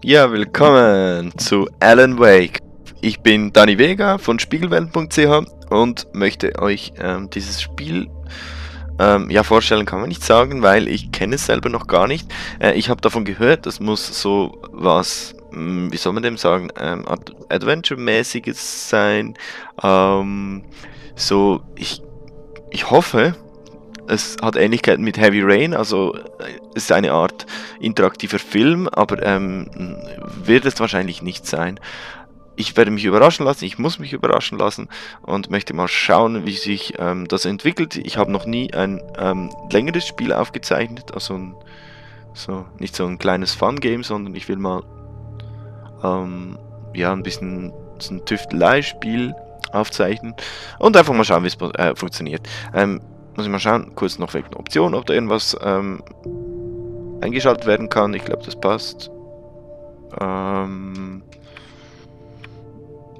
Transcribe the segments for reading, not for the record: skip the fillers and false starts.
Ja, willkommen zu Alan Wake. Ich bin Dani Vega von Spiegelwelt.ch und möchte euch dieses Spiel ja, vorstellen kann man nicht sagen, weil ich kenne es selber noch gar nicht. Ich habe davon gehört, das muss so was, wie soll man dem sagen, Adventure-mäßiges sein. So, ich hoffe, es hat Ähnlichkeiten mit Heavy Rain, also es ist eine Art interaktiver Film, aber wird es wahrscheinlich nicht sein. Ich werde mich überraschen lassen, ich muss mich überraschen lassen und möchte mal schauen, wie sich das entwickelt. Ich habe noch nie ein längeres Spiel aufgezeichnet, also nicht so ein kleines Fun-Game, sondern ich will mal ja, ein bisschen so ein Tüftelei-Spiel aufzeichnen und einfach mal schauen, wie es funktioniert. Muss ich mal schauen, kurz noch wegen Optionen, ob da irgendwas eingeschaltet werden kann. Ich glaube, das passt.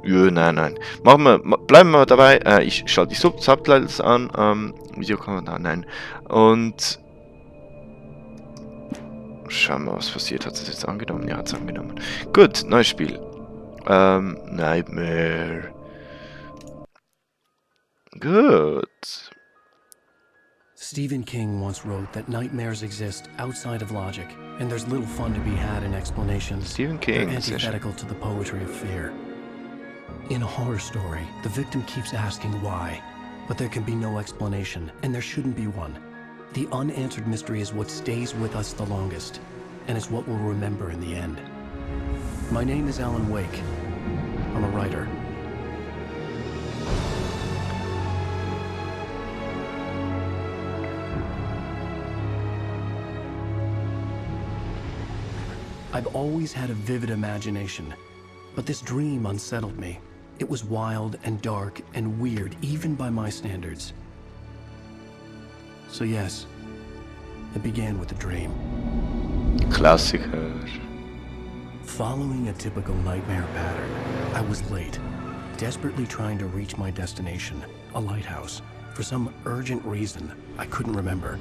Jö, nein. Bleiben wir dabei. Ich schalte die Subtitles an. Videokommentar, nein. Und schauen wir, was passiert. Hat es jetzt angenommen? Ja, hat es angenommen. Gut, neues Spiel. Nightmare. Gut. Stephen King once wrote that nightmares exist outside of logic, and there's little fun to be had in explanations. Stephen King. They're antithetical to the poetry of fear. In a horror story, the victim keeps asking why, but there can be no explanation, and there shouldn't be one. The unanswered mystery is what stays with us the longest, and is what we'll remember in the end. My name is Alan Wake. I'm a writer. I've always had a vivid imagination, but this dream unsettled me. It was wild and dark and weird, even by my standards. So yes, it began with a dream. Klassiker. Following a typical nightmare pattern, I was late, desperately trying to reach my destination, a lighthouse. For some urgent reason, I couldn't remember.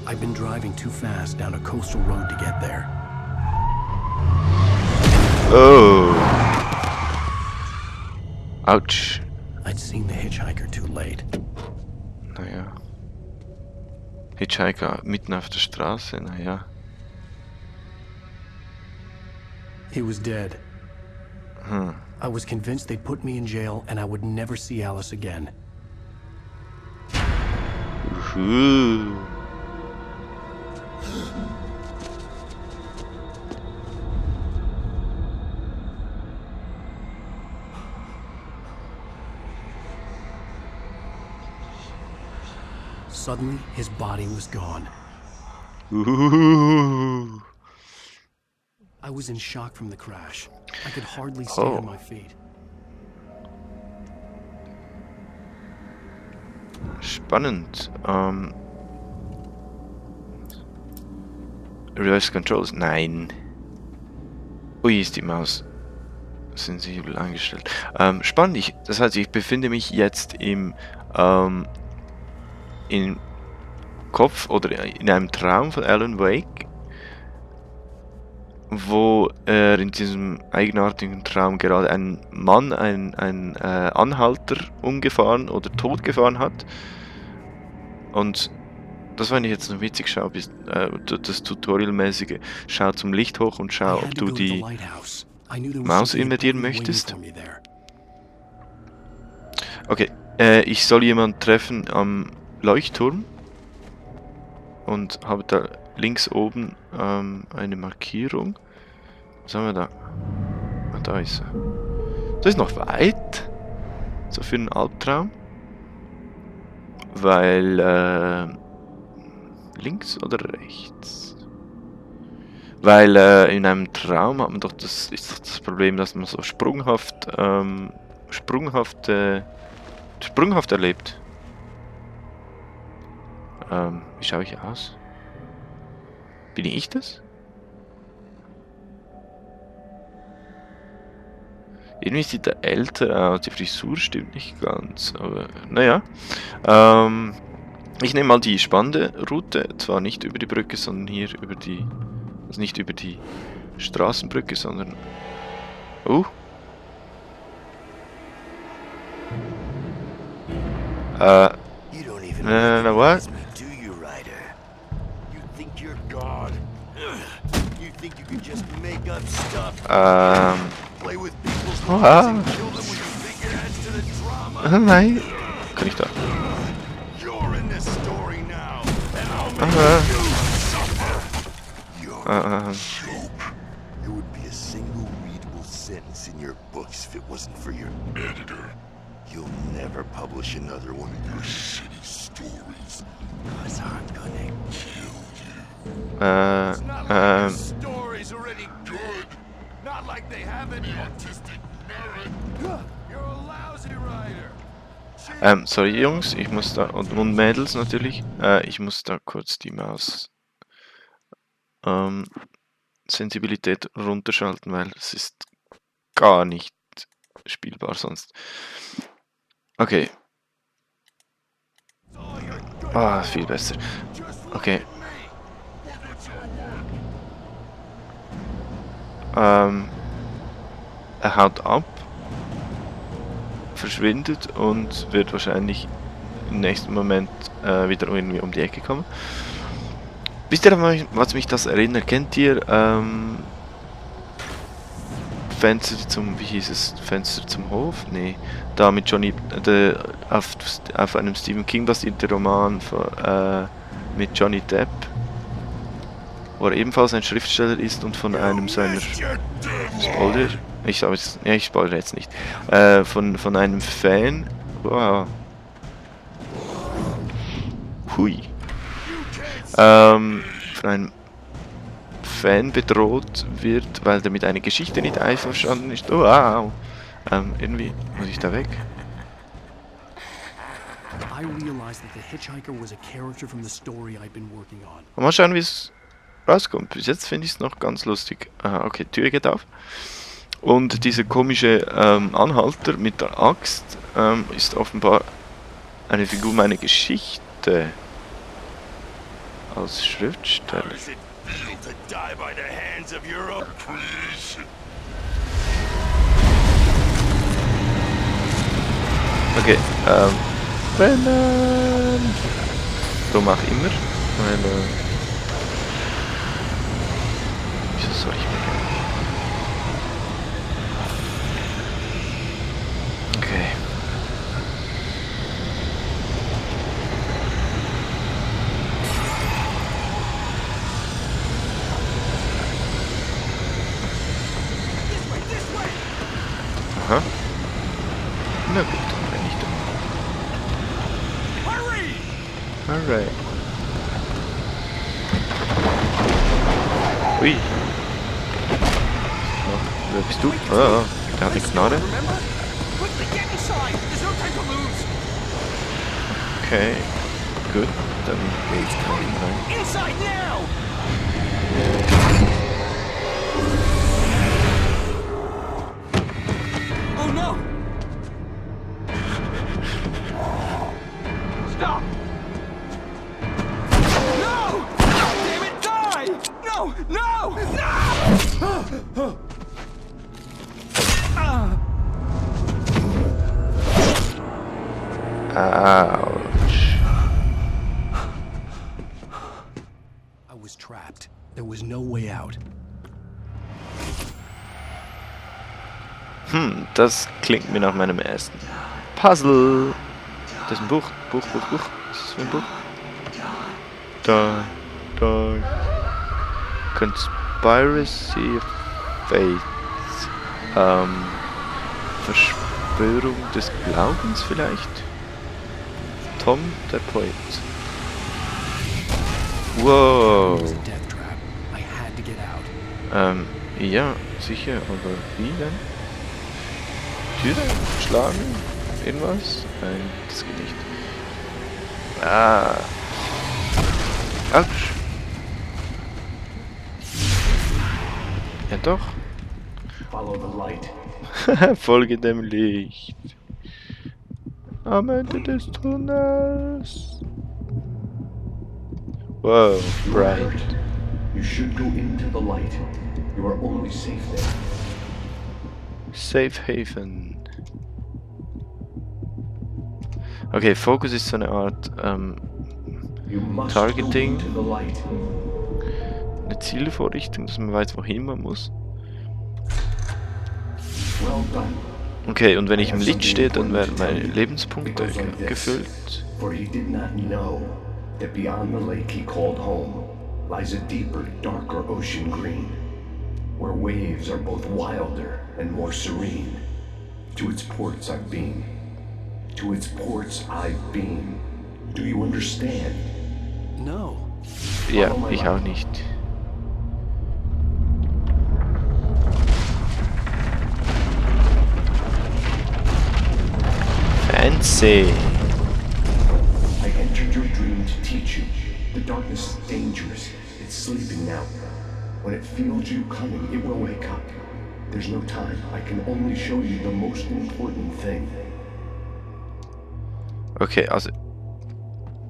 I'd been driving too fast down a coastal road to get there. Oh. Ouch. I'd seen the hitchhiker too late. Naja. Hitchhiker mitten auf der Straße, naja. He was dead. I was convinced they'd put me in jail and I would never see Alice again. Ooh. Suddenly, his body was gone. Ooh. I was in shock from the crash. I could hardly stay on my feet. Spannend. Reverse Controls? Nein. Ui, ist die Maus sensibel eingestellt. Spannend. Das heißt, ich befinde mich jetzt im Kopf oder in einem Traum von Alan Wake, wo er in diesem eigenartigen Traum gerade einen Mann, einen Anhalter umgefahren oder totgefahren hat. Und das fand ich jetzt noch witzig. Schau, das Tutorial-mäßige. Schau zum Licht hoch und schau, ob du die Maus invertieren möchtest. Okay, ich soll jemanden treffen am Leuchtturm und habe da links oben eine Markierung. Was haben wir da? Ah, da ist er. Das ist noch weit. So für einen Albtraum. Weil links oder rechts? Weil in einem Traum hat man doch ist doch das Problem, dass man so sprunghaft erlebt. Wie schaue ich aus? Bin ich das? Irgendwie sieht er älter aus, die Frisur stimmt nicht ganz, aber naja. Ich nehme mal die spannende Route, zwar nicht über die Brücke, sondern hier über die, also nicht über die Straßenbrücke, sondern... You don't even no, what? recognize me, do you, Ryder? You think you're God? You think you can just make up stuff? Play with people's lives and kill them when you think it adds to the drama? Nein. Kann ich da? You're in this story now, and I'll make you suffer. You're a joke. There would be a single readable sentence in your books if it wasn't for your editor. You'll never publish another one of your shitty stories. Cause I'm gonna kill you. It's not like the story's already good. Not like they have any artistic merit. You're a lousy writer. Sorry Jungs, ich muss da, und Mädels natürlich, ich muss da kurz die Maus Sensibilität runterschalten, weil es ist gar nicht spielbar sonst. Okay. Viel besser. Okay. Er haut ab, verschwindet und wird wahrscheinlich im nächsten Moment wieder irgendwie um die Ecke kommen. Wisst ihr, was mich das erinnert? Kennt ihr Fenster zum, wie hieß es? Fenster zum Hof? Nee, da mit Johnny, auf einem Stephen King basierter Roman mit Johnny Depp, wo er ebenfalls ein Schriftsteller ist und von einem seiner Spoiler, ich spoilere jetzt nicht, von einem Fan, wow, hui, von einem Fan bedroht wird, weil der mit einer Geschichte nicht einverstanden ist. Oh, wow. Irgendwie muss ich da weg. Mal schauen, wie es rauskommt. Bis jetzt finde ich es noch ganz lustig. Aha, okay, Tür geht auf. Und dieser komische Anhalter mit der Axt ist offenbar eine Figur meiner Geschichte. Als Schriftsteller. To die by the hands of your own creation. Okay, rennen! So mach immer, weil, wieso soll ich weggehen? Okay. Aha. Na gut, dann renne ich da. Alright. Ui. Wer bist du? Ah, der hat eine Knarre. Okay, gut, dann gehe ich da rein. Oh no! Stop! No! Damn it, die! No! No! No! Ouch. I was trapped. There was no way out. Das klingt mir nach meinem ersten Puzzle. Das ist ein Buch. Buch. Was ist das für ein Buch? Da. Conspiracy of Faith. Verschwörung des Glaubens vielleicht? Tom, der Poet. Wow. It was a death trap. I had to get out. Ja, sicher, aber wie denn? Türe? Schlagen? Irgendwas? Nein, das geht nicht. Autsch. Ja doch. Follow the light. Folge dem Licht. Am Ende des Tunnels. Wow, bright. You should go into the light. You are only safe there. Safe Haven. Okay, Fokus ist so eine Art You must Targeting. go into the light. Eine Zielvorrichtung, dass man weiß, wohin man muss. Well done. Okay, und wenn ich im Licht stehe, dann werden meine Lebenspunkte gefüllt. For he did not know that beyond the lake he called home lies a deeper, darker ocean green, where waves are both wilder and more serene. To its ports I've been. To its ports I've been. Do you understand? No. Ja, ich auch nicht. Fancy. I entered your dream to teach you. The darkness is dangerous. It's sleeping now. When it feels you coming, it will wake up. There's no time. I can only show you the most important thing. Okay, also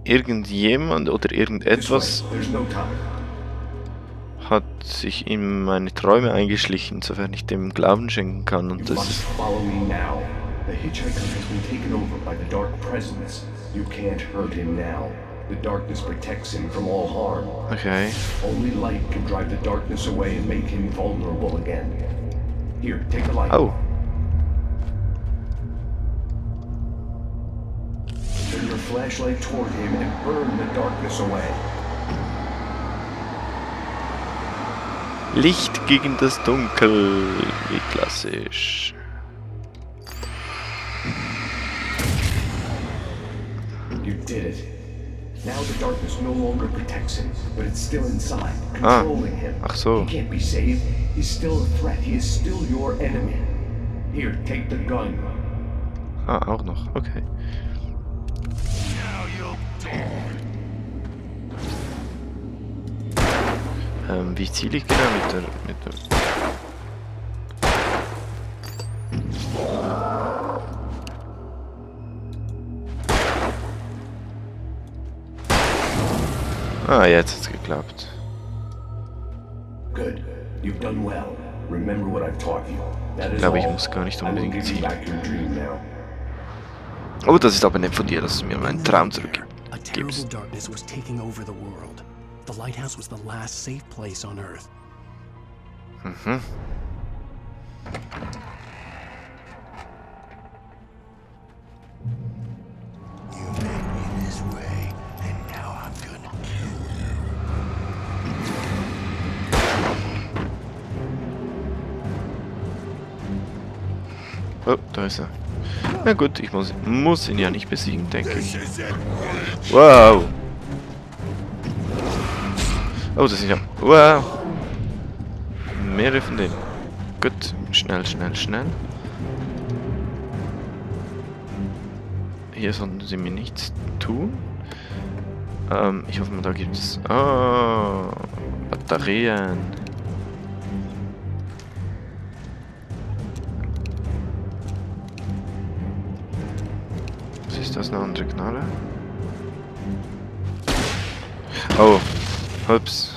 irgendjemand oder irgendetwas There's no time. hat sich in meine Träume eingeschlichen, sofern ich dem Glauben schenken kann. Und You das must follow me now. The hitchhiker has been taken over by the dark presence. You can't hurt him now. The darkness protects him from all harm. okay. Only light can drive the darkness away and make him vulnerable again. Here, take the light. Oh, Turn your flashlight toward him and burn the darkness away. Licht gegen das Dunkel, wie klassisch. You did it. Now the darkness no longer protects him, but it's still inside, controlling him. Ach so. He can't be saved. He's still a threat. He is still your enemy. Here, take the gun. Ah, auch noch, okay. Now you'll die. Wie ziele ich genau mit der Ah, jetzt hat's geklappt. Good. You've done well. Remember what I've taught you. That is glaube, ich all. muss gar nicht I will unbedingt give you zielen. back your dream now. Oh, das ist aber nett von dir, dass du mir meinen Traum A zurückgibst. terrible darkness was taking over the world. The lighthouse was the last safe place on Earth. Mhm. You made me this way, and now I'm gonna kill you. Oh, da ist er. Na gut, ich muss ihn ja nicht besiegen, denke ich. This is it. Wow. Oh, das sind ja... Wow. Mehrere von denen. Gut, schnell, schnell, schnell. Hier sollten sie mir nichts tun. Ich hoffe mal, da gibt es... Oh, Batterien. Was ist das, eine andere Knarre? Oh, ups.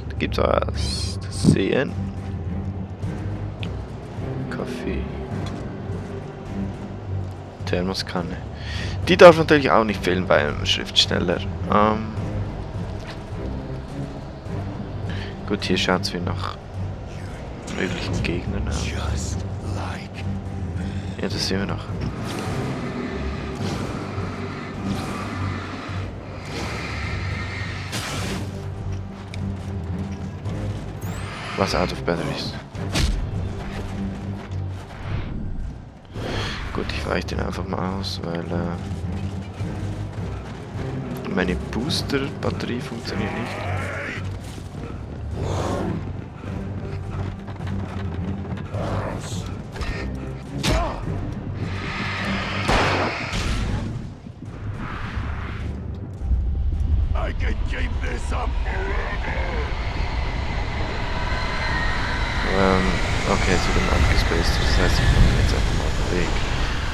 Da gibt's was zu sehen. Kaffee. Thermoskanne. Die darf natürlich auch nicht fehlen bei einem Schriftsteller. Gut, hier schaut es wie nach möglichen Gegnern aus. Just like Ja, das sehen wir noch. Was out of batteries. Gut, ich weiche den einfach mal aus, weil meine Booster-Batterie funktioniert nicht. I can keep this up Okay, sie werden abgespaced, das heißt, ich bin jetzt einfach mal auf dem Weg.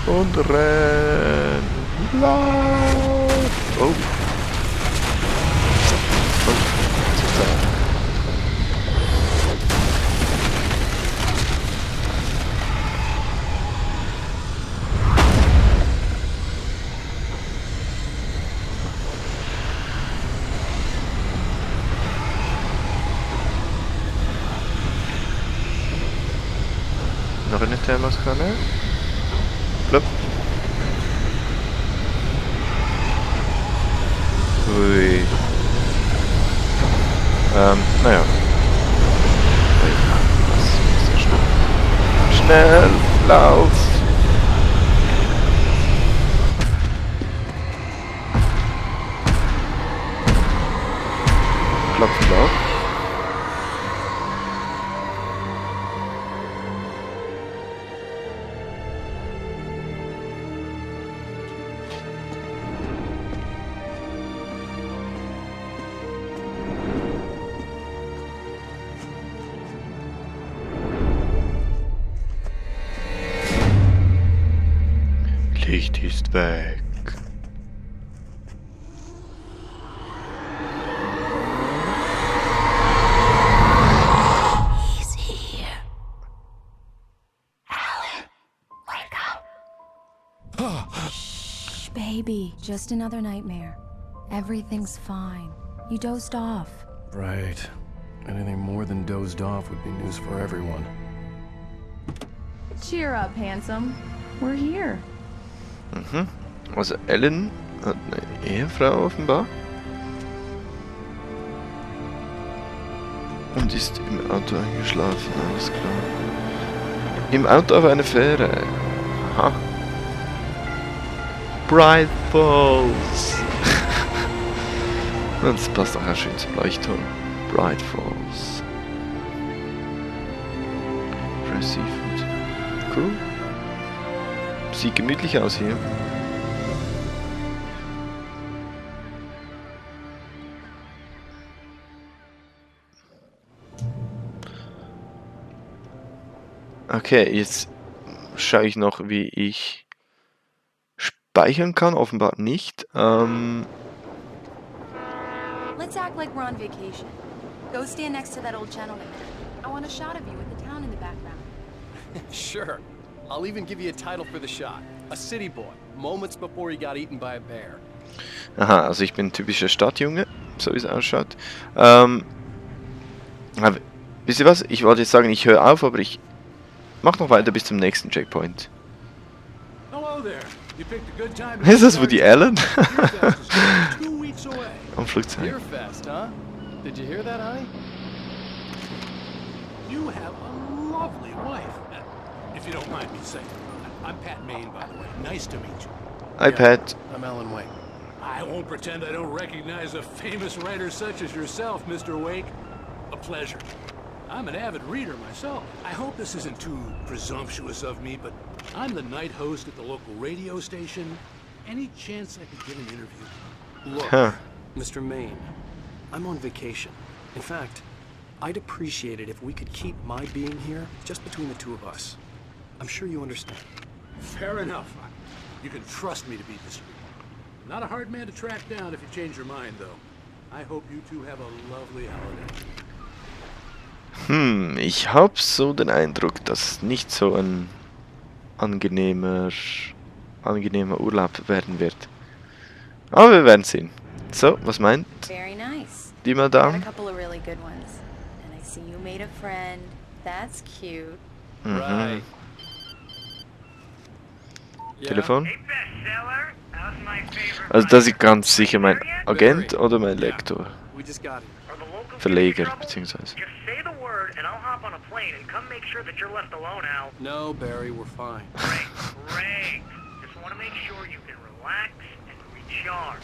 Und renn. Lauf. Oh. Oh. Was ist da? Noch eine Thermoskanne. Plopp. Ui. Naja. Was ist so schnell? Schnell, lauf! Klopf, klopf. Licht ist weg. He's here. Alan, wake up. Shh, baby. Just another nightmare. Everything's fine. You dozed off. Right. Anything more than dozed off would be news for everyone. Cheer up, handsome. We're here. Mhm. Also Ellen hat eine Ehefrau offenbar. Und ist im Auto eingeschlafen, alles klar. Im Auto auf eine Fähre. Aha. Bright Falls. Das passt auch schön zum Leuchtturm. Bright Falls. Seafood. Cool. Sieht gemütlich aus hier. Okay, jetzt schaue ich noch, wie ich speichern kann. Offenbar nicht. Let's act like we're on vacation. Go stand next to that old gentleman. I want a shot of you with the town in the background. Sure. I'll even give you a title for the shot. A city boy, moments before he got eaten by a bear. Aha, also ich bin ein typischer Stadtjunge, so wie es ausschaut. Wisst ihr was? Ich wollte jetzt sagen, ich höre auf, aber ich mach noch weiter bis zum nächsten Checkpoint. Hello there. You picked a good time. Ist das Woody Allen? Beerfest is 2 weeks away. Am Flugzeug. Beerfest, huh? Did you hear that, honey? You have a lovely wife. If you don't mind me saying. I'm Pat Maine, by the way. Nice to meet you. Hi, Pat. I'm Alan Wake. I won't pretend I don't recognize a famous writer such as yourself, Mr. Wake. A pleasure. I'm an avid reader myself. I hope this isn't too presumptuous of me, but I'm the night host at the local radio station. Any chance I could get an interview? Look, Huh. Mr. Maine, I'm on vacation. In fact, I'd appreciate it if we could keep my being here just between the two of us. I'm sure you understand. Fair enough. You can trust me to be discreet. Not a hard man to track down if you change your mind, though. I hope you two have a lovely holiday. Ich habe so den Eindruck, dass es nicht so ein angenehmer Urlaub werden wird. Aber wir werden sehen. So, was meint Very nice. die Got a Madame? couple of really good ones. And I see you made a friend. That's cute. Right. Yeah? Telefon? Hey, bestseller. How's my favorite Also das ist writer? ganz sicher mein Agent oder mein Yeah. Lektor. We just got here. Are the locals Verleger, giving you trouble? beziehungsweise. Just say the word and I'll hop on a plane and come make sure that you're left alone, Al. No, Barry, we're fine. Great, great. Just want to make sure you can relax and recharge.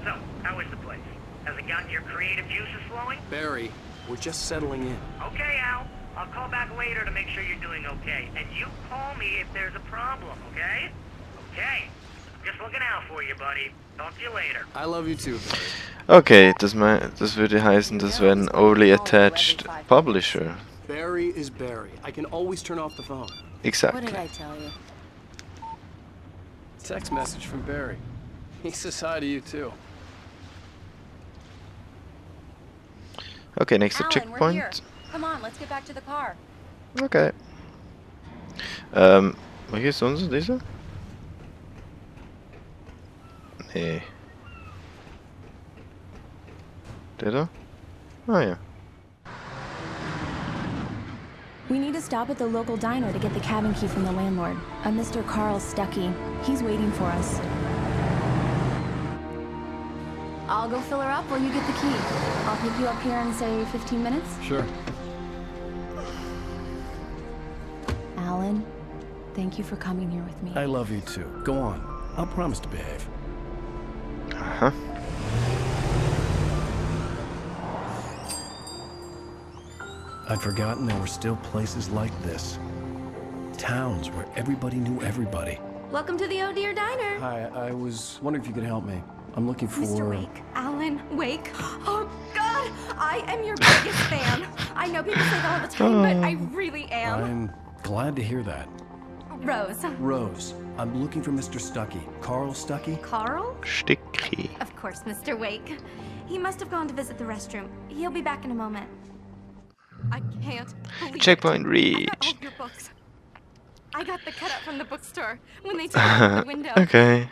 So, how is the place? Has it gotten your creative juices flowing? Barry, we're just settling in. Okay, Al. I'll call back later to make sure you're doing okay. And you call me if there's a problem, okay? Okay. Just looking out for you, buddy. Talk to you later. I love you too, Barry. Okay, das würde heißen, das wäre ein overly attached publisher. Barry is Barry. I can always turn off the phone. What Exactly. did I tell you? Text message from Barry. He says hi to you too. Okay, nächster Alan, we're here. Checkpoint. Come on, let's get back to the car. Okay. Welcher ist sonst dieser? Nee. Der da? Ah ja. We need to stop at the local diner to get the cabin key from the landlord, a Mr. Carl Stuckey. He's waiting for us. I'll go fill her up while you get the key. I'll pick you up here in, say, 15 minutes. Sure. Alan, thank you for coming here with me. I love you too. Go on. I'll promise to behave. Aha. I'd forgotten there were still places like this. Towns where everybody knew everybody. Welcome to the Oh Dear Diner. Hi, I was wondering if you could help me. I'm looking for... Mr. Wake. Alan Wake. Oh, God! I am your biggest fan. I know people say that all the time, but I really am. I'm glad to hear that. Rose. Rose, I'm looking for Mr. Stuckey. Carl Stuckey? Carl? Sticky. Of course, Mr. Wake. He must have gone to visit the restroom. He'll be back in a moment. I can't believe Checkpoint it. I got all reached. your books. I got the cutout from the bookstore when they took it out the window. Okay.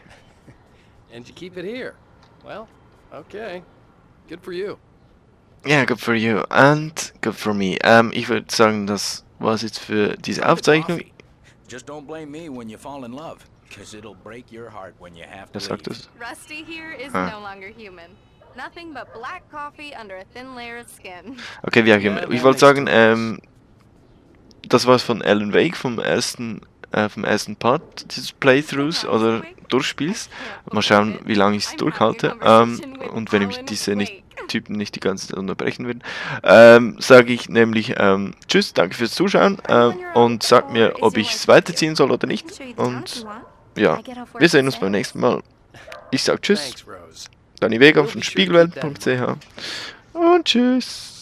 And you keep it here. Well, okay. Good for you. Ja, good for you and good for me. Ich würde sagen, das war's jetzt für diese Aufzeichnung. Just don't blame me when you fall in love, because it'll break your heart when you have to Wer sagt leave. das? Rusty here is Ah. no longer human. Nothing but black coffee under a thin layer of skin. Okay, wie auch immer. Ich wollte sagen, das war's von Alan Wake vom ersten Part dieses Playthroughs oder Durchspiels. Mal schauen, wie lange ich es durchhalte. Und wenn ich diese Typen nicht die ganze Zeit unterbrechen will, sage ich nämlich Tschüss, danke fürs Zuschauen und sagt mir, ob ich es weiterziehen soll oder nicht. Und ja, wir sehen uns beim nächsten Mal. Ich sag Tschüss, Thanks, Rose. Dani Vega von spiegelwelt.ch und Tschüss.